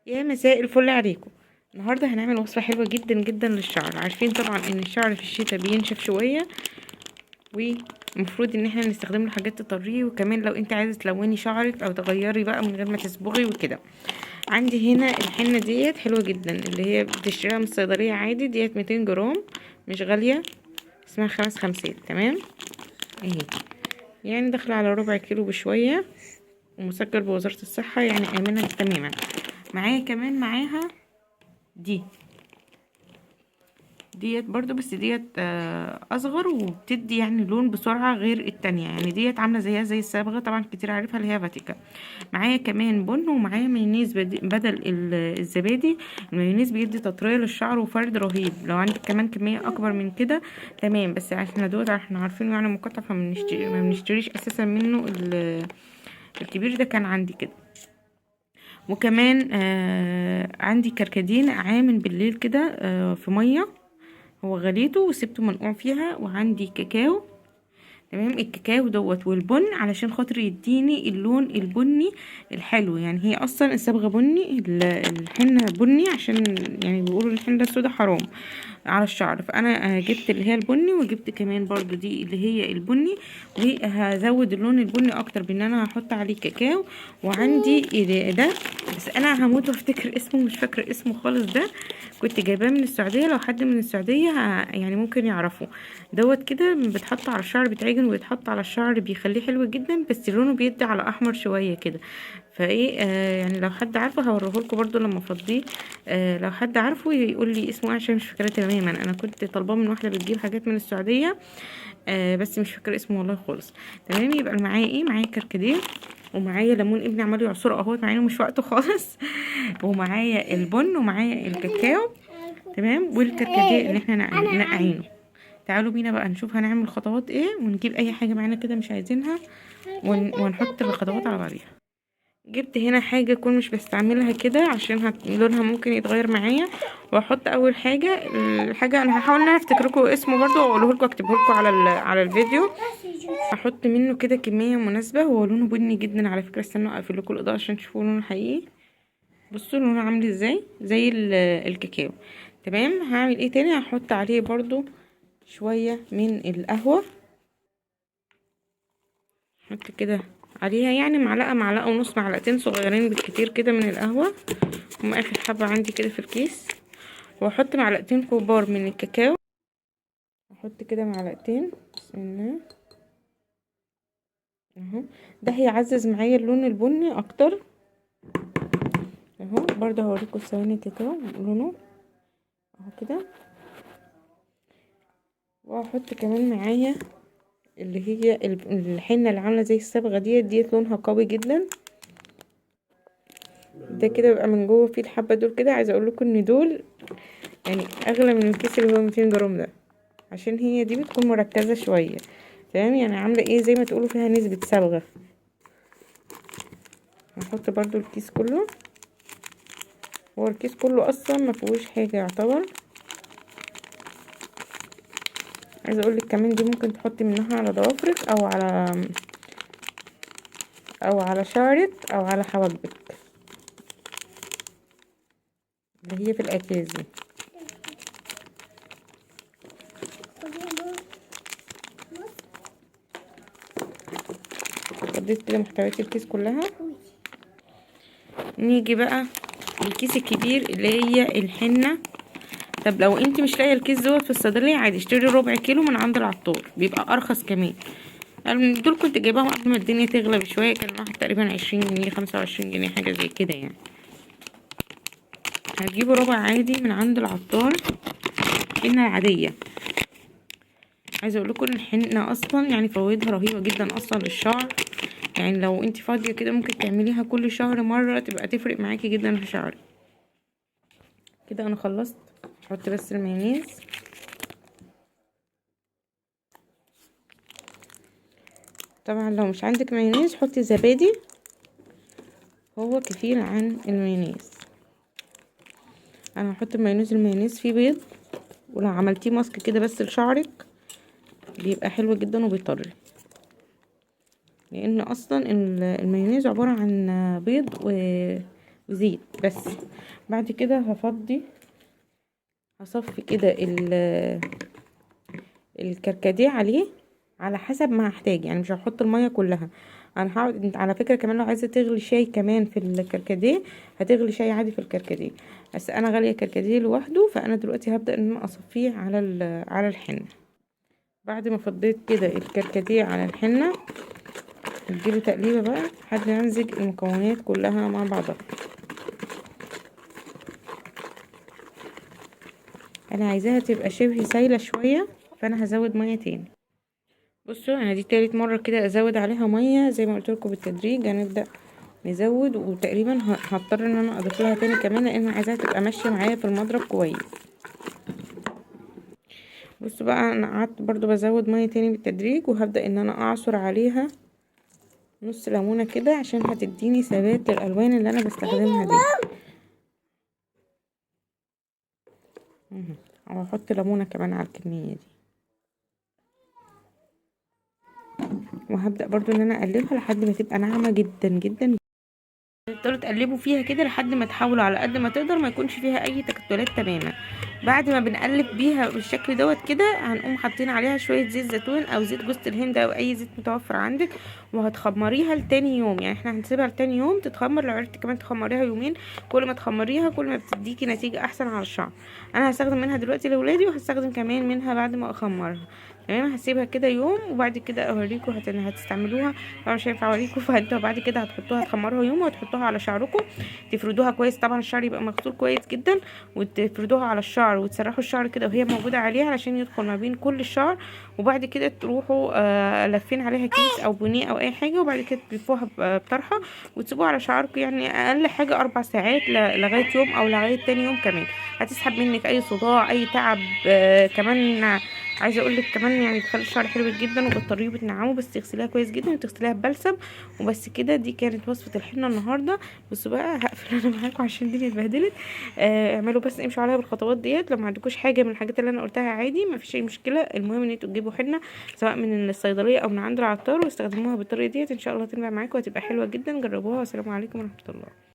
يا مساء الفل عليكم. النهارده هنعمل وصفه حلوة جدا جدا للشعر. عارفين طبعا ان الشعر في الشتاء بينشف شوية، ومفروض ان احنا نستخدم له حاجات تطريه، وكمان لو انت عايزه تلوني شعرك او تغيري بقى من غير ما تصبغي وكده. عندي هنا الحنة ديت حلوة جدا، اللي هي بتشتريها من الصيدلية عادي، ديت 200 جرام، مش غالية، اسمها 5 خمسات. تمام اهي، يعني داخله على ربع كيلو بشوية، ومسجل بوزارة الصحة، يعني امنه تماما. معايا كمان معاها دي ديت برضو، بس ديت اصغر وبتدي يعني لون بسرعة غير التانية، يعني ديت عاملة زيها زي الصبغة طبعا كتير عارفها اللي هي فاتيكا. معايا كمان بن، ومعايا مايونيز بدل الزبادي. المايونيز بيدي تطرية للشعر وفرد رهيب. لو عندك كمان كمية اكبر من كده تمام، بس احنا دوت احنا عارفينه يعني مقاطع، ما بنشتريش اساسا منه. الكبير ده كان عندي كده. وكمان عندي كركدين عامل بالليل كده، في مية، هو غليته وسبته منقوع فيها. وعندي كاكاو. تمام، الكاكاو دوت والبن علشان خاطر يديني اللون البني الحلو، يعني هي اصلا الصبغه بني، الحنة بني، عشان يعني بيقولوا الحنة السودا حرام على الشعر، فانا جبت اللي هي البني، وجبت كمان برضو دي اللي هي البني، وهزود اللون البني اكتر بان انا هحط عليه كاكاو. وعندي ده، بس انا هموت وافتكر اسمه، مش فاكره اسمه خالص، ده كنت جايباه من السعودية، لو حد من السعودية يعني ممكن يعرفه. دوت كده بيتحط على الشعر، بيتعجن وبيتحط على الشعر، بيخليه حلو جدا، بس لونه بيدي على احمر شوية كده. فايه، يعني لو حد عارفه هوريه لكم برضو لما افضيه. لو حد عارفه يقول لي اسمه ايه عشان مش فاكراه تماما، انا كنت طالباه من واحدة بتجيب حاجات من السعودية، بس مش فاكره اسمه والله خالص. تمام، يبقى معايا ايه؟ معايا كركديه، ومعايا ليمون ابني عمال يعصره اهوت، مع انه مش وقته خالص، ومعايا البن، ومعايا الكاكاو. تمام، والكركديه اللي احنا نقعينه. تعالوا بينا بقى نشوف هنعمل خطوات ايه، ونجيب اي حاجة معانا كده مش عايزينها، ونحط الخطوات على بعضيها. جبت هنا حاجة اكون مش بستعملها كده عشان لونها ممكن يتغير معايا، واحط اول حاجة الحاجة انا هحاول ان انا افتكر لكم اسمه برضو واقوله لكم، اكتبه لكم على الفيديو. احط منه كده كمية مناسبة، هو لونه بني جدا على فكرة، استنوا اقفل لكم الاضاءة عشان تشوفوا لونه الحقيقي. بصوا لونه عامل ازاي، زي الكاكاو. تمام، هعمل ايه تاني؟ هحط عليه برضو شوية من القهوة، احط كده عليها يعني معلقة، معلقة ونص، معلقتين صغيرين بالكتير كده من القهوة، هم اخر حبة عندي كده في الكيس. واحط معلقتين كبار من الكاكاو، احط كده معلقتين، بسم الله اهو. ده هيعزز معايا اللون البني اكتر اهو. برضه هوريكم ثواني الكاكاو لونه اهو كده. واحط كمان معايا اللي هي الحنة اللي عامله زي الصبغه ديت، ديت لونها قوي جدا. ده كده بيبقى من جوه فيه الحبة دول كده. عايزه اقول لكم ان دول يعني اغلى من الكيس اللي هو 200 جرام ده، عشان هي دي بتكون مركزه شوية. تمام، يعني عامله ايه زي ما تقولوا فيها نسبه صبغة. هحط برضو الكيس كله، هو الكيس كله اصلا ما فيهوش حاجة يعتبر. عايزه اقول لك كمان دي ممكن تحطي منها على ضوافرك او على شعرك او على حواجبك اللي هي في الاكياس دي. فضيت كده محتويات الكيس كلها. نيجي بقى الكيس الكبير اللي هي الحنة. طب لو انت مش لاقيه الكيس دوت في الصيدلية عادي اشتري ربع كيلو من عند العطار، بيبقى ارخص كمان. انا دول كنت جايباهم قبل ما الدنيا تغلى بشوية، كان واحد تقريبا 20 جنيه، 25 جنيه، حاجة زي كده يعني. هتجيبوا ربع عادي من عند العطار، الحنة العادية. عايزه اقول لكم الحنة اصلا يعني فوائدها رهيبة جدا اصلا للشعر، يعني لو انت فاضية كده ممكن تعمليها كل شهر مرة، تبقى تفرق معاكي جدا في شعرك. كده انا خلصت، احط بس المايونيز. طبعا لو مش عندك مايونيز حطي زبادي، هو كفيل عن المايونيز. انا هحط المايونيز، المايونيز فيه بيض، ولو عملتيه ماسك كده بس لشعرك بيبقى حلو جدا وبيطري، لان اصلا المايونيز عبارة عن بيض وزيت بس. بعد كده هفضي، هصفي كده الكركديه عليه على حسب ما هحتاج، يعني مش هحط المية كلها. انا هقعد على فكرة كمان لو عايزه تغلي شاي كمان في الكركديه هتغلي شاي عادي في الكركديه، بس انا غالية كركديه لوحده، فانا دلوقتي هبدا ان انا اصفيه على الحنة. بعد ما فضيت كده الكركديه على الحنة اديله تقليبه بقى لحد ما يمزج المكونات كلها مع بعضها. انا عايزاها تبقى شبه سايله شوية، فانا هزود مية تاني. بصوا انا دي تالت مرة كده ازود عليها مية زي ما قلت لكم بالتدريج، هنبدا نزود، وتقريبا هضطر ان انا اضيف لها تاني كمان لان انا عايزاها تبقى ماشية معايا في المضرب كويس. بصوا بقى انا قعدت برضو بزود مية تاني بالتدريج، وهبدا ان انا اعصر عليها نص ليمونه كده عشان هتديني ثبات للالوان اللي انا بستخدمها دي. وهحط ليمونه كمان على الكمية دي، وهبدا برضو ان انا اقلبها لحد ما تبقى ناعمة جدا جدا. تفضلوا تقلبوا فيها كده لحد ما تحاولوا على قد ما تقدر ما يكونش فيها اي تكتلات تماما. بعد ما بنقلب بيها بالشكل دوت كده هنقوم حاطين عليها شوية زيت زيتون او زيت جوز الهند او اي زيت متوفر عندك، وهتخمريها لتاني يوم. يعني احنا هنسيبها لتاني يوم تتخمر، لو عرفتي كمان تخمريها يومين، كل ما تخمريها كل ما بتديكي نتيجة احسن على الشعر. انا هستخدم منها دلوقتي لاولادي، وهستخدم كمان منها بعد ما اخمرها. تمام، هسيبها كده يوم وبعد كده اوريكم هتستعملوها. طبعا مش هينفع اوريكم، فانتوا بعد كده هتحطوها تخمروها يوم وهتحطوها على شعركم، تفردوها كويس. طبعا الشعر يبقى مغسول كويس جدا، وتفردوها على الشعر وتسرحوا الشعر كده وهي موجودة عليها علشان يدخل ما بين كل الشعر. وبعد كده تروحوا لافين عليها كيس او بونيه او اي حاجة، وبعد كده تلفوها بطرحه وتسيبوها على شعركم يعني اقل حاجة 4 ساعات لغاية يوم او لغاية تاني يوم كمان. هتسحب منك اي صداع اي تعب. كمان عايزه اقول لك كمان يعني بتخلي الشعر حلو جدا وبتطريه وبتنعمه، بس تغسليها كويس جدا وتغسليها ببلسم وبس كده. دي كانت وصفه الحنة النهارده. بصوا بقى هقفل انا معاكم عشان الدنيا اتبهدلت. اعملوا بس امشوا عليها بالخطوات ديت. لو ما عندكوش حاجة من الحاجات اللي انا قلتها عادي ما فيش اي مشكلة، المهم ان انتوا تجيبوا حنة سواء من الصيدلية او من عند العطار واستخدموها بالطريقة ديت، ان شاء الله تنفع معاكم وهتبقى حلوة جدا. جربوها، والسلام عليكم ورحمة الله.